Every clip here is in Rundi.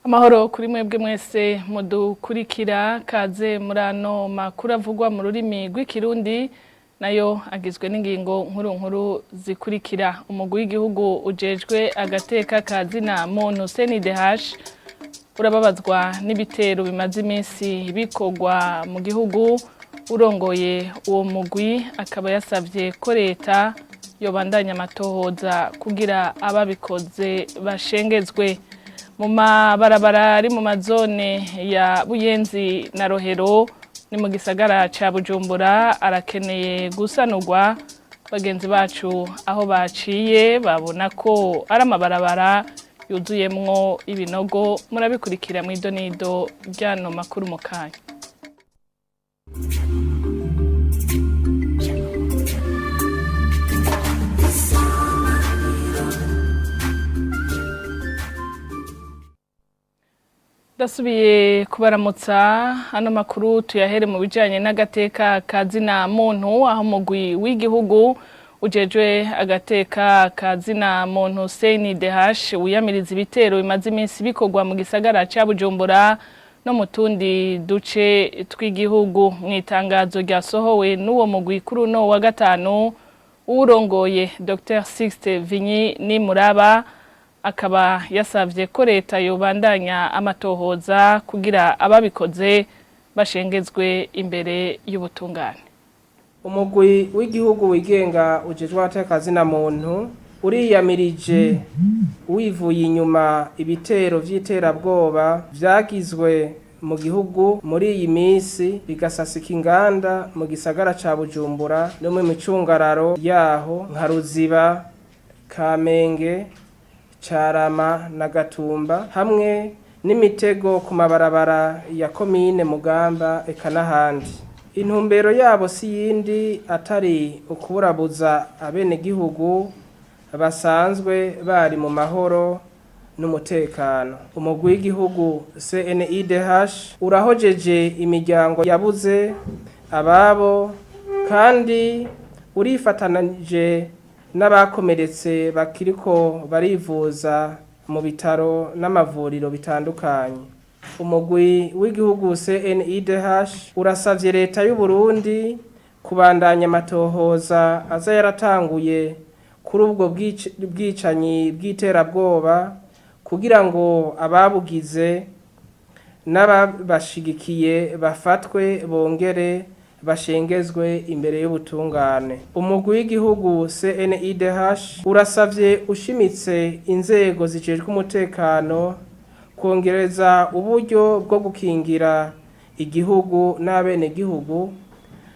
Amahoro kuri mwebwe mwese mudukurikira, kaze muri ano makuru avugwa mu rurimi rw'Ikirundi, nayo agizwe n'ingingo nkuru nkuru zikurikira. Umugwi w'igihugu ujejwe agateka ka zina muntu CNIDH urababazwa n'ibitero bimaze iminsi bikorwa mu gihugu. Urongoye uwo mugwi akaba yasavye ko leta yobandanya amatohoza kugira ababikoze bashengezwe. Mu mabarabara ari mu mazone ya Buyenzi na Rohero ni mu gisagara ca Bujumbura arakeneye gusanurwa. Bagenzi bacu aho baciye babona ko ari amabarabara yuzuyemwo ibinogo. Murabikurikira mw'idonido ryano makuru mu kanya. Ndasubiye kubaramutsa. Hano makuru tuyahere mu bijanye n'agateka ka zina muntu, aho umugwi w'igihugu ujejwe agateka ka zina muntu CNIDH wiyamiriza ibitero bimaze iminsi bikorwa mu gisagara ca Bujumbura no mu tundi duce tw'igihugu. Mw'itangazo ryasohowe n'uwo mugwi kuri uno wa gatanu, uwurongoye Dr Sixte Vinyi Nimuraba akaba yasavye ko leta yobandanya amatohoza kugira ababikoze bashengezwe imbere y'ubutungane. Umugwi w'igihugu wigenga ujejwe agateka zina muntu uriyamirije wivuye inyuma ibitero vy'iterabwoba vyagizwe mu gihugu muri iyi minsi, bigasasika inganda mu gisagara ca Bujumbura no mu micungararo yaho nka Ruziba, Kamenge, Carama na Gatumba, hamwe n'imitego ku mabarabara ya komine Mugamba eka n'ahandi. Intumbero yabo si yindi atari ukuburabuza abenegihugu basanzwe bari mu mahoro n'umutekano. Umugwi w'igihugu CNIDH urahojeje imiryango yabuze ababo, kandi urifatanije n'abakomeretse bakiriko barivuza mu bitaro n'amavuriro bitandukanye. Umugwi w'igihugu CNIDH urasavye leta y'u Burundi kubandanya amatohoza aza yaratanguye kuri ubwo bwicanyi bw'iterabwoba, kugira ngo ababugize n'ababashigikiye bafatwe bongere bashengezwe imbere y'ubutungane. Umugwi w'igihugu CNIDH urasavye ushimitse inzego zijejwe umutekano kongereza uburyo bwo gukingira igihugu n'abenegihugu,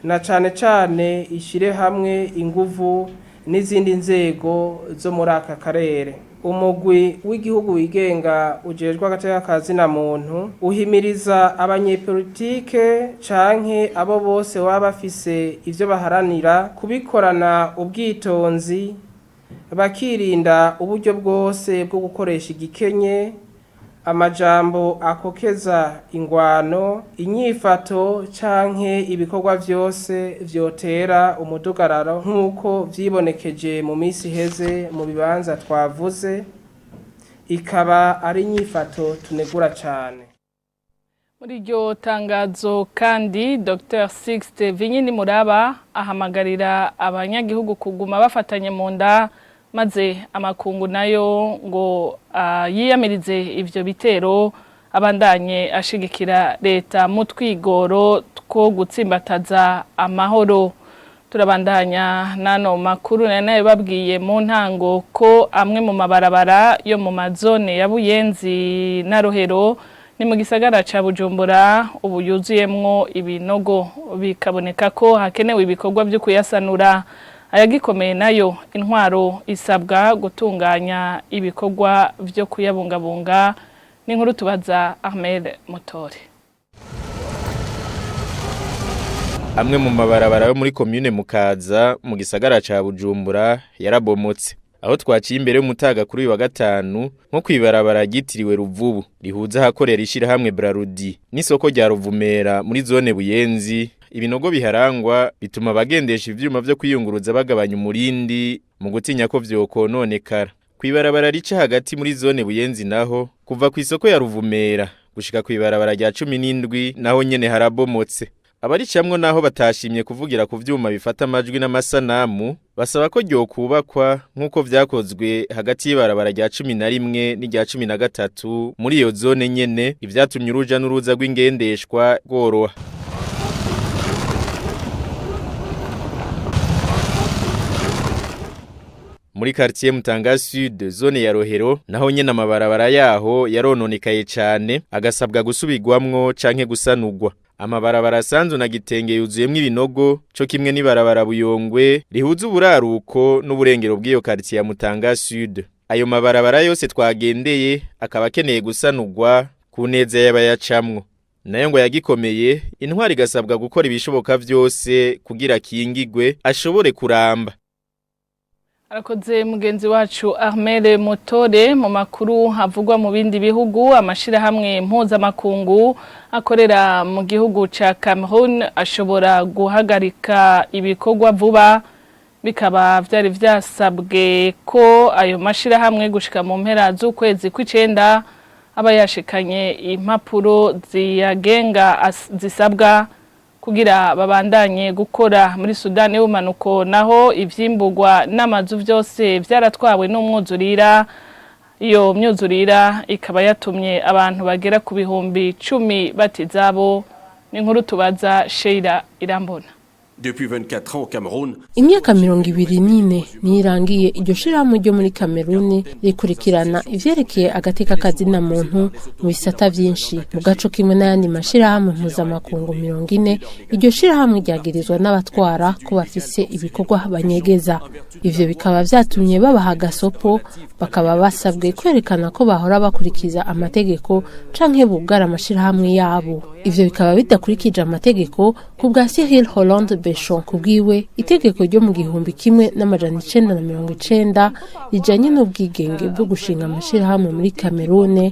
na cane cane ishire hamwe inguvu n'izindi nzego zo muri aka karere. Umugwi w'igihugu wigenga ujejwe agateka ka zina muntu uhimiriza abanyepolitike canke abo bose baba bafise ivyo baharanira kubikorana ubwitonzi, bakirinda uburyo bwose bwo gukoresha igikenye, amajambo akokeza ingwano, inyifato canke ibikorwa vyose vyotera umudugararo, nk'uko vyibonekeje mu misi iheze mu bibanza twavuze, ikaba ari inyifato tunegura cane. Muri iryo tangazo kandi, Dr Sixte Vinyi Muraba ahamagarira abanyagihugu kuguma bafatanye mu nda, maze amakungu nayo ngo yiyamirize ivyo bitero, abandanye ashigikira leta mu twigoro two gutsimbataza amahoro. Turabandanya nano makuru. Nari nayo babwiye mu ntango ko amwe mu mabarabara yo mu mazone ya Buyenzi na Rohero ni mu gisagara ca Bujumbura ubu yuzuyemwo ibinogo, bikaboneka ko hakenewe ibikorwa vyo kuyasanura. Ayagikomeye nayo intwaro isabwa gutunganya ibikorwa vyo kuyabungabunga. N'inkuru tubaza Ahmed Mutore. Amwe mu mabarabara yo muri komune Mukaza mu gisagara ca Bujumbura yarabomotse. Aho twaciye imbere y'umutaga kuri uyu wa gatanu, nko kwibarabara ryitiriwe Ruvubu rihuza ahakorera ishirahamwe Brarudi n'isoko rya Ruvumera muri zone Buyenzi, ibinogo biharangwa bituma abagendesha ivyuma vyo kwiyunguruza bagabanya umurindi mu gutinya ko vyokononekara. Kw'ibarabara rica hagati muri zone Buyenzi naho kuva ku isoko ya Ruvumera gushika kw'ibarabara rya 17 naho nyene harabomotse. Abaricamwo naho batashimye kuvugira ku vyuma bifata amajwi n'amasanamu basaba ko ryokubakwa nk'uko vyakozwe hagati y'ibarabara rya 11 n'irya 13 muri iyo zone nyene, ivyatumye uruja n'uruza rw'ingendeshwa rworoha. Muri quartier Mutanga Sud, zone ya Rohero, naho nyene amabarabara yaho yarononekaye cane, agasabwa gusubirwamwo canke gusanurwa. Amabarabara Sanzu na Gitenge yuzuyemwo ibinogo, co kimwe n'ibarabara Buyongwe rihuza uburaruko n'uburengero bw'iyo quartier ya Mutanga Sud. Ayo mabarabara yose twagendeye akaba akeneye gusanurwa ku neza y'abayacamwo. Nayo ngo yagikomeye, intwari igasabwa gukora ibishoboka vyose kugira akingigwe ashobore kuramba. Arakoze mugenzi wacu Armel Motore. Mu makuru havugwa mu bindi bihugu, amashirahamwe mpuzamakungu akorera mu gihugu ca Cameroon ashobora guhagarika ibikorwa vuba, bikaba vyari vyasabwe ko ayo mashirahamwe gushika mu mpera z'ukwezi kw'icenda aba yashikanye impapuro ziyagenga zisabwa kugira babandanye gukora. Muri Sudani y'ubumanuko naho, ivyimburwa n'amazu vyose vyaratwawe n'umwuzurira. Iyo myuzurira ikaba yatumye abantu bagera ku 10.000 bata izabo. Ni inkuru tubaza Sheila Irambona. Depuis 24 ans au Cameroun, Imyaka 24 nirangiye iryo shirahamwe ryo muri Kameruni rikurikirana ivyerekeye agateka kazina muntu mu bisata vyinshi mu gaco kimwe n'ayandi mashirahamwe mpuzamakungu 40. Iryo shirahamwe ryagirizwa n'abatwara ko bafise ibikorwa banyegeza. Ivyo bikaba vyatumye babaha agasopo, bakaba basabwe kwerekana ko bahora bakurikiza amategeko canke bugara amashirahamwe yabo. Ivyo bikaba bidakurikije amategeko ku bwa Cyril Hollande Bechon. Kubwiwe, itegeko ryo mu 1990 rijanye n'ubwigenge bwo gushinga amashirahamwe muri Kamerune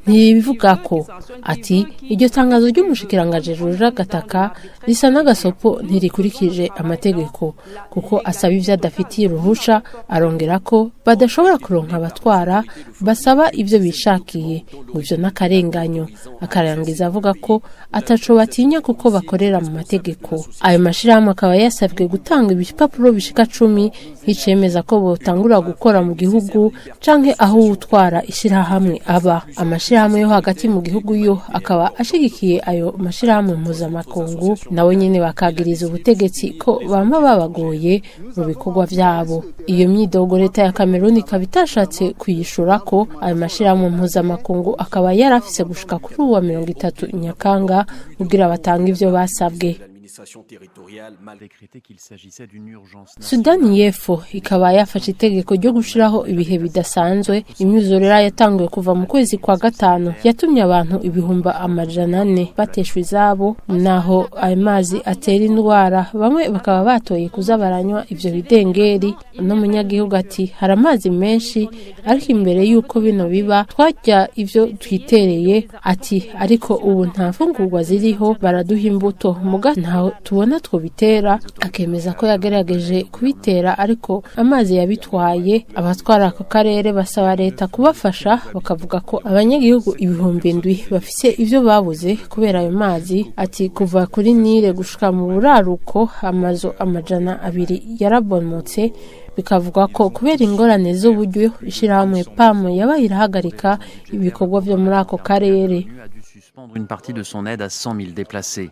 ntibivugako. Ati iryo tangazo ry'umushikiranganji Gataka risa n'agasopo, ntirikurikije amategeko kuko asaba ivyo adafitiye uruhusha. Arongera ko badashobora kuronka abatwara basaba ivyo bishakiye, ngo ivyo n'akarenganyo. Akarangiza avuga ko ataco batinya kuko bakorera mu mategeko. Ayo mashirahamwe akaba yasabwe gutanga ibipapuro bishika 10 nk'icemeza ko botangura gukora mu gihugu canke aho utwara ishirahamwe aba. Amashirahamwe yo hagati mu gihugu yo akaba ashigikiye ayo mashirahamwe mpuzamakungu, nawe nyene bakagiriza ubutegetsi ko bama babagoye mu bikorwa vyabo. Iyo myidogo leta ya Cameroon ikaba itashatse kuyishura ko. Ayo mashirahamwe mpuzamakungu akaba yarafise gushika kuri uwa 30 Nyakanga kugira batange ivyo basabwe. L'administration territoriale mal décrété qu'il s'agissait d'une urgence. Sudani y'Epfo ikaba yafashe itegeko ryo gushiraho ibihe bidasanzwe. Imyuzurira yatanguye kuva mu kwezi kwa gatanu yatumye abantu 400.000 bateshwa izabo. Naho ayo mazi atera indwara, bamwe bakaba batoye kuza baranywa ivyo bidengeri. N'umunyagihugu ati hari amazi menshi, ariko imbere y'uko bino biba twarya ivyo twitereye. Ati ariko ubu nta mfungurwa ziriho, baraduha imbuto muga ntaho tubona twobitera. Akemeza ko yagerageje kubitera ariko amazi yabitwaye. Abatwara ako karere basaba leta kubafasha, bakavuga ko abanyagihugu 7.000 bafise ivyo babuze kubera ayo mazi. Ati kuva kuri Nile gushika mu buraruko amazu 200 yarabomotse. Bikavuga ko kubera ingorane z'uburyo ishirahamwe PAM yabaye irahagarika ibikorwa vyo muri ako karere. A dû suspendre une partie de son aide à 100 000 déplacés.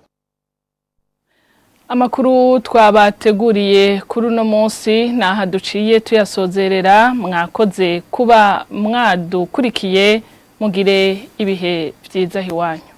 Amakuru twabateguriye kuri uno munsi naha duciye tuyasozerera. Mwakoze kuba mwadukurikiye, mugire ibihe vyiza hiwanyu.